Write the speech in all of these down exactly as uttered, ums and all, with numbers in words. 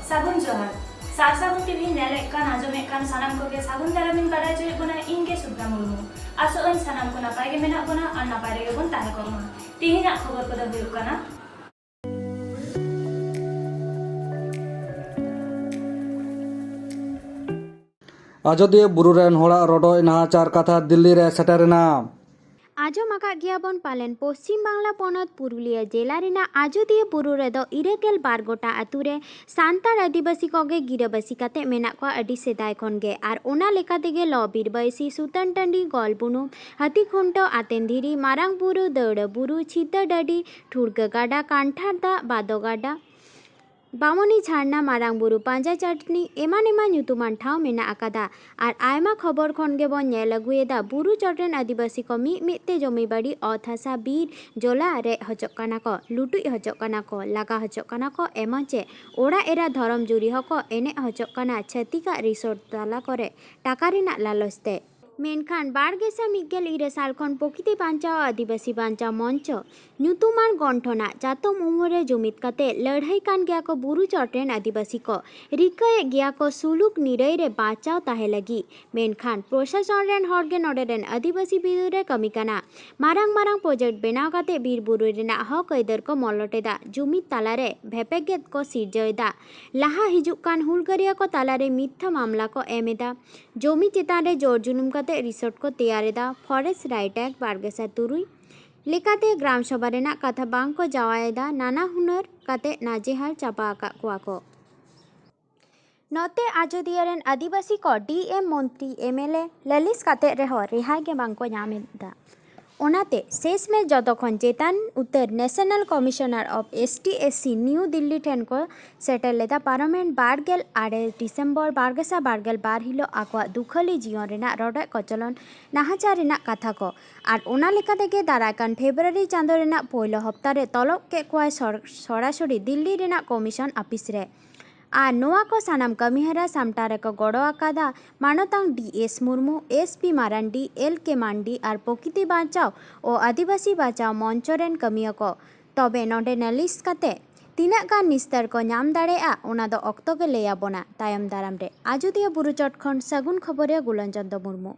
ᱥᱟᱹᱜᱩᱱ ᱡᱚᱦᱟᱨ᱾ ᱥᱟᱨ ᱥᱟᱹᱜᱩᱱ ᱴᱤᱵᱷᱤ ᱧᱮᱞᱮᱫ ᱠᱟᱱ, ᱟᱸᱡᱚᱢᱮᱫ ᱠᱟᱱ ᱥᱟᱱᱟᱢ ᱠᱚᱜᱮ ᱥᱟᱹᱜᱩᱱ ᱫᱟᱨᱟᱢᱤᱧ ᱵᱟᱲᱟᱭ ᱦᱚᱪᱚᱭᱮᱫ ᱵᱚᱱᱟ᱾ ᱤᱧ ᱜᱮ ᱥᱩᱵᱷᱨᱟ ᱢᱩᱨᱢᱩ᱾ ᱟᱥᱚᱜ ᱟᱹᱧ ᱥᱟᱱᱟᱢ ᱠᱚ ᱱᱟᱯᱟᱭ ᱜᱮ ᱢᱮᱱᱟᱜ ᱵᱚᱱᱟ ᱟᱨ ᱱᱟᱯᱟᱭ ᱨᱮᱜᱮ ᱵᱚᱱ ᱛᱟᱦᱮᱸ ᱠᱚᱜ ᱢᱟ᱾ ᱛᱤᱦᱤᱧᱟᱜ ᱠᱷᱚᱵᱚᱨ ᱠᱚᱫᱚ ᱦᱩᱭᱩᱜ ᱠᱟᱱᱟ᱾ ᱟᱡᱚᱫᱤᱭᱟᱹ ᱵᱩᱨᱩ ᱨᱮᱱ ᱦᱚᱲᱟᱜ ᱨᱚᱰᱚᱡ ᱱᱟᱦᱟᱪᱟᱨ ᱠᱟᱛᱷᱟ ᱫᱤᱞᱞᱤ ᱨᱮ ᱥᱮᱴᱮᱨᱮᱱᱟ᱾ ᱟᱸᱡᱚᱢ ᱟᱠᱟᱫ ᱜᱮᱭᱟ ᱵᱚᱱ ᱯᱟᱞᱮᱱ, ᱯᱚᱥᱪᱤᱢ ᱵᱟᱝᱞᱟ ᱯᱚᱱᱚᱛ ᱯᱩᱨᱩᱞᱤᱭᱟᱹ ᱡᱮᱞᱟ ᱨᱮᱱᱟᱜ ᱟᱡᱚᱫᱤᱭᱟᱹ ᱵᱩᱨᱩ ᱨᱮᱫᱚ ᱤᱨᱟᱹ ᱜᱮᱞ ᱵᱟᱨ ᱜᱚᱴᱟ ᱟᱹᱛᱩ ᱨᱮ ᱥᱟᱱᱛᱟᱲ ᱟᱹᱫᱤᱵᱟᱹᱥᱤ ᱠᱚᱜᱮ ᱜᱤᱨᱟᱹᱵᱟᱹᱥᱤ ᱠᱟᱛᱮ ᱢᱮᱱᱟᱜ ᱠᱚᱣᱟ ᱟᱹᱰᱤ ᱥᱮᱫᱟᱭ ᱠᱷᱚᱱ ᱜᱮ᱾ ᱟᱨ ᱚᱱᱟ ᱞᱮᱠᱟ ᱛᱮᱜᱮ ᱞᱚ ᱵᱤᱨ ᱵᱟᱹᱭᱥᱤ, ᱥᱩᱛᱟᱹᱱ ᱴᱟᱺᱰᱤ, ᱜᱚᱞ ᱵᱩᱱᱩᱢ, ᱦᱟᱹᱛᱤ ᱠᱷᱩᱱᱴᱟᱹᱣ, ᱟᱛᱮᱱ ᱫᱷᱤᱨᱤ, ᱢᱟᱨᱟᱝ ᱵᱩᱨᱩ, ᱫᱟᱹᱣᱲᱟᱹ ᱵᱩᱨᱩ, ᱪᱷᱤᱛᱟᱹ ᱰᱟᱹᱰᱤ, ᱴᱷᱩᱲᱜᱟᱹ ᱜᱟᱰᱟ, ᱠᱟᱱᱴᱷᱟᱲ ᱫᱟᱜ, ᱵᱟᱫᱚ ᱜᱟᱰᱟ, ᱵᱟᱢᱚᱱᱤ ᱡᱷᱟᱨᱱᱟ, ᱢᱟᱨᱟᱝ ᱵᱩᱨᱩ ᱯᱟᱸᱡᱟ ᱪᱟᱹᱴᱱᱤ ᱮᱢᱟᱱ ᱮᱢᱟᱱ ᱧᱩᱛᱩᱢᱟᱱ ᱴᱷᱟᱶ ᱢᱮᱱᱟᱜ ᱟᱠᱟᱫᱟ᱾ ᱟᱨ ᱟᱭᱢᱟ ᱠᱷᱚᱵᱚᱨ ᱠᱷᱚᱱ ᱜᱮᱵᱚᱱ ᱧᱮᱞ ᱟᱹᱜᱩᱭᱮᱫᱟ, ᱵᱩᱨᱩ ᱪᱚᱴ ᱨᱮᱱ ᱟᱹᱫᱤᱵᱟᱹᱥᱤ ᱠᱚ ᱢᱤᱫ ᱢᱤᱫ ᱛᱮ ᱡᱚᱢᱤ ᱵᱟᱹᱲᱤ, ᱚᱛ ᱦᱟᱥᱟ, ᱵᱤᱨ ᱡᱚᱞᱟ ᱨᱮᱡ ᱦᱚᱪᱚᱜ ᱠᱟᱱᱟ ᱠᱚ, ᱞᱩᱴᱩᱡ ᱦᱚᱪᱚᱜ ᱠᱟᱱᱟ ᱠᱚ, ᱞᱟᱜᱟ ᱦᱚᱪᱚᱜ ᱠᱟᱱᱟ ᱠᱚ, ᱮᱢᱚᱱ ᱪᱮ ᱚᱲᱟᱜ ᱮᱨᱟ ᱫᱷᱚᱨᱚᱢ ᱡᱩᱨᱤ ᱦᱚᱸᱠᱚ ᱮᱱᱮᱡ ᱦᱚᱪᱚᱜ ᱠᱟᱱᱟ ᱪᱷᱟᱹᱛᱤᱠᱟᱜ ᱨᱤᱥᱚᱴ ᱛᱟᱞᱟ ᱠᱚᱨᱮ ᱴᱟᱠᱟ ᱨᱮᱱᱟᱜ ᱞᱟᱞᱚᱪ ᱛᱮ᱾ ᱢᱮᱱᱠᱷᱟᱱ ᱵᱟᱨ ᱜᱮᱥᱟᱭ ᱢᱤᱫ ᱜᱮᱞ ᱤᱨᱟᱹᱞ ᱥᱟᱞ ᱠᱷᱚᱱ ᱯᱨᱚᱠᱤᱛᱤ ᱵᱟᱧᱪᱟᱣ ᱟᱹᱫᱤᱵᱟᱹᱥᱤ ᱵᱟᱧᱪᱟᱣ ᱢᱚᱧᱪᱚ ᱧᱩᱛᱩᱢᱟᱱ ᱜᱚᱱᱴᱷᱚᱱᱟᱜ ᱪᱟᱛᱚᱢ ᱩᱢᱩᱞ ᱨᱮ ᱡᱩᱢᱤᱫ ᱠᱟᱛᱮ ᱞᱟᱹᱲᱦᱟᱹᱭ ᱠᱟᱱ ᱜᱮᱭᱟ ᱠᱚ ᱵᱩᱨᱩ ᱪᱚᱴ ᱨᱮᱱ ᱟᱹᱫᱤᱵᱟᱹᱥᱤ ᱠᱚ᱾ ᱨᱤᱠᱟᱹᱭᱮᱫ ᱜᱮᱭᱟ ᱠᱚ ᱥᱩᱞᱩᱠ ᱱᱤᱨᱟᱹᱭ ᱨᱮ ᱵᱟᱧᱪᱟᱣ ᱛᱟᱦᱮᱸ ᱞᱟᱹᱜᱤᱫ᱾ ᱢᱮᱱᱠᱷᱟᱱ ᱯᱨᱚᱥᱟᱥᱚᱱ ᱨᱮᱱ ᱦᱚᱲ ᱜᱮ ᱱᱚᱰᱮ ᱨᱮᱱ ᱟᱹᱫᱤᱵᱟᱹᱥᱤ ᱵᱤᱨᱩᱫᱷ ᱨᱮ ᱠᱟᱹᱢᱤ ᱠᱟᱱᱟ᱾ ᱢᱟᱨᱟᱝ ᱢᱟᱨᱟᱝ ᱯᱨᱚᱡᱮᱠᱴ ᱵᱮᱱᱟᱣ ᱠᱟᱛᱮ ᱵᱤᱨ ᱵᱩᱨᱩ ᱨᱮᱱᱟᱜ ᱦᱚᱠ ᱟᱹᱭᱫᱟᱹᱨ ᱠᱚ ᱢᱚᱞᱚᱴ ᱮᱫᱟ᱾ ᱡᱩᱢᱤᱫ ᱛᱟᱞᱟᱨᱮ ᱵᱷᱮᱯᱮᱜᱮᱫ ᱠᱚ ᱥᱤᱨᱡᱟᱹᱣ ᱮᱫᱟ᱾ ᱞᱟᱦᱟ ᱦᱤᱡᱩᱜ ᱠᱟᱱ ᱦᱩᱞᱜᱟᱹᱨᱤᱭᱟᱹ ᱠᱚ ᱛᱟᱞᱟᱨᱮ ᱢᱤᱛᱷᱭᱟ ᱢᱟᱢᱞᱟ ᱠᱚ ᱮᱢ ᱮᱫᱟ᱾ ᱡᱚᱢᱤ ᱪᱮᱛᱟᱱ ᱨᱮ ᱡᱳᱨ ᱡᱩᱞᱩᱢ ᱠᱟᱛᱮ ᱨᱤᱥᱚᱴ ᱠᱚ ᱛᱮᱭᱟᱨ ᱮᱫᱟ᱾ ᱯᱷᱚᱨᱮᱥᱴ ᱨᱟᱭᱤᱴ ᱮᱠᱴ ᱵᱟᱨ ᱜᱮᱥᱟᱭ ᱛᱩᱨᱩᱭ ᱞᱮᱠᱟᱛᱮ ᱜᱨᱟᱢ ᱥᱚᱵᱷᱟ ᱨᱮᱱᱟᱜ ᱠᱟᱛᱷᱟ ᱵᱟᱝ ᱠᱚ ᱡᱟᱶᱟᱭ ᱮᱫᱟ᱾ ᱱᱟᱱᱟ ᱦᱩᱱᱟᱹᱨ ᱠᱟᱛᱮ ᱱᱟᱡᱮᱦᱟᱞ ᱪᱟᱵᱟ ᱟᱠᱟᱫ ᱠᱚᱣᱟ ᱠᱚ᱾ ᱱᱚᱛᱮ ᱟᱡᱚᱫᱤᱭᱟᱹ ᱨᱮᱱ ᱟᱹᱫᱤᱵᱟᱹᱥᱤ ᱠᱚ ᱰᱤ ᱮᱢ, ᱢᱚᱱᱛᱨᱤ, ᱮᱢ ᱮᱞ ᱮ ᱞᱟᱹᱞᱤᱥ ᱠᱟᱛᱮ ᱨᱮᱦᱚᱸ ᱨᱮᱦᱟᱭ ᱜᱮ ᱵᱟᱝ ᱠᱚ ᱧᱟᱢ ᱮᱫᱟ᱾ ᱚᱱᱟᱛᱮ ᱥᱮᱥ ᱢᱮ ᱡᱚᱛᱚ ᱠᱷᱚᱱ ᱪᱮᱛᱟᱱ ᱩᱛᱟᱹᱨ national commissioner of S T S C New Delhi ᱴᱷᱮᱱ ᱠᱚ ᱥᱮᱴᱮᱨ ᱞᱮᱫᱟ᱾ ᱯᱟᱨᱚᱢᱮᱱ ᱵᱟᱨ ᱜᱮᱞ ᱟᱨᱮ ᱰᱤᱥᱮᱢᱵᱚᱨ ᱵᱟᱨ ᱜᱮᱥᱟᱭ ᱵᱟᱨ ᱜᱮᱞ ᱵᱟᱨ ᱦᱤᱞᱳᱜ ᱟᱠᱚᱣᱟᱜ ᱫᱩᱠᱷᱟᱹᱞᱤ ᱡᱤᱭᱚᱱ ᱨᱮᱱᱟᱜ ᱨᱚᱰᱚᱡ ᱠᱚᱪᱚᱞᱚᱱ, ᱱᱟᱦᱟᱪᱟᱨ ᱨᱮᱱᱟᱜ ᱠᱟᱛᱷᱟ ᱠᱚ᱾ ᱟᱨ ᱚᱱᱟ ᱞᱮᱠᱟ ᱛᱮᱜᱮ ᱫᱟᱨᱟᱭ ᱠᱟᱱ ᱯᱷᱮᱵᱨᱩᱣᱟᱨᱤ ᱪᱟᱸᱫᱳ ᱨᱮᱱᱟᱜ ᱯᱳᱭᱞᱳ ᱦᱚᱯᱛᱟ ᱨᱮ ᱛᱚᱞᱚᱵ ᱠᱮᱫ ᱠᱚᱣᱟᱭ ᱥᱚᱨ-, ᱥᱚᱨᱟᱥᱚᱨᱤ ᱫᱤᱞᱞᱤ ᱨᱮᱱᱟᱜ ᱠᱚᱢᱤᱥᱚᱱ ᱟᱯᱷᱤᱥ ᱨᱮ᱾ ᱟᱨ ᱱᱚᱣᱟ ᱠᱚ ᱥᱟᱱᱟᱢ ᱠᱟᱹᱢᱤᱦᱚᱨᱟ ᱥᱟᱢᱴᱟᱣ ᱨᱮᱠᱚ ᱜᱚᱲᱚ ᱟᱠᱟᱫᱟ ᱢᱟᱱᱚᱛᱟᱱ D S Murmu, S P Marandi, L K Mandi ᱟᱨ ᱯᱨᱚᱠᱤᱛᱤ ᱵᱟᱧᱪᱟᱣ ᱚ ᱟᱹᱫᱤᱵᱟᱹᱥᱤ ᱵᱟᱧᱪᱟᱣ ᱢᱚᱧᱪᱚ ᱨᱮᱱ ᱠᱟᱹᱢᱤᱭᱟᱹ ᱠᱚ᱾ ᱛᱚᱵᱮ ᱱᱚᱰᱮ ᱱᱟᱹᱞᱤᱥ ᱠᱟᱛᱮ ᱛᱤᱱᱟᱹᱜ ᱜᱟᱱ ᱱᱤᱥᱛᱟᱹᱨ ᱠᱚ ᱧᱟᱢ ᱫᱟᱲᱮᱭᱟᱜᱼᱟ, ᱚᱱᱟ ᱫᱚ ᱚᱠᱛᱚ ᱜᱮ ᱞᱟᱹᱭ ᱟᱵᱚᱱᱟ᱾ ᱛᱟᱭᱚᱢ ᱫᱟᱨᱟᱢ ᱨᱮ ᱟᱡᱚᱫᱤᱭᱟᱹ ᱵᱩᱨᱩ ᱪᱚᱴ ᱠᱷᱚᱱ ᱥᱟᱹᱜᱩᱱ ᱠᱷᱚᱵᱚᱨᱤᱭᱟᱹ ᱜᱩᱞᱚᱱ ᱪᱚᱸᱫᱽ ᱢᱩᱨᱢᱩ᱾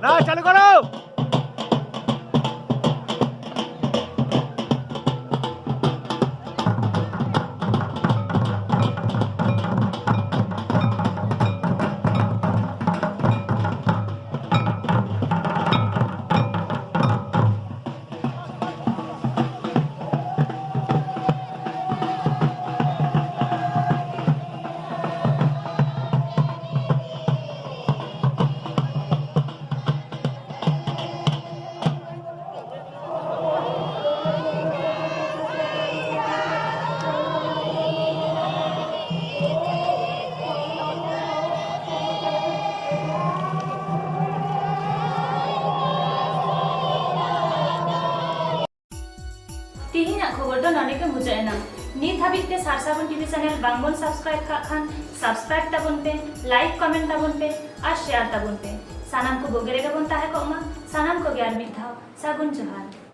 না, চালু করো। ᱛᱤᱦᱤᱧᱟᱜ ᱠᱷᱚᱵᱚᱨ ᱫᱚ ᱱᱚᱰᱮ ᱜᱮ ᱢᱩᱪᱟᱹᱫ ᱮᱱᱟ᱾ ᱱᱤᱛ ᱦᱟᱹᱵᱤᱡ ᱛᱮ ᱥᱟᱨ ᱥᱟᱹᱜᱩᱱ ᱴᱤᱵᱷᱤ ᱪᱮᱱᱮᱞ ᱵᱟᱝ ᱵᱚᱱ ᱥᱟᱵᱥᱠᱨᱟᱭᱤᱵ ᱠᱟᱜ ᱠᱷᱟᱱ, ᱥᱟᱵᱥᱠᱨᱟᱭᱤᱵ ᱛᱟᱵᱚᱱ ᱯᱮ, ᱞᱟᱭᱤᱠ ᱠᱚᱢᱮᱱᱴ ᱛᱟᱵᱚᱱ ᱯᱮ ᱟᱨ ᱥᱮᱭᱟᱨ ᱛᱟᱵᱚᱱ ᱯᱮ᱾ ᱥᱟᱱᱟᱢ ᱠᱚ ᱵᱩᱜᱤ ᱨᱮᱜᱮ ᱵᱚᱱ ᱛᱟᱦᱮᱸ ᱠᱚᱜ ᱢᱟ᱾ ᱥᱟᱱᱟᱢ ᱠᱚᱜᱮ ᱟᱨ ᱢᱤᱫ ᱫᱷᱟᱣ ᱥᱟᱹᱜᱩᱱ ᱡᱚᱦᱟᱨ᱾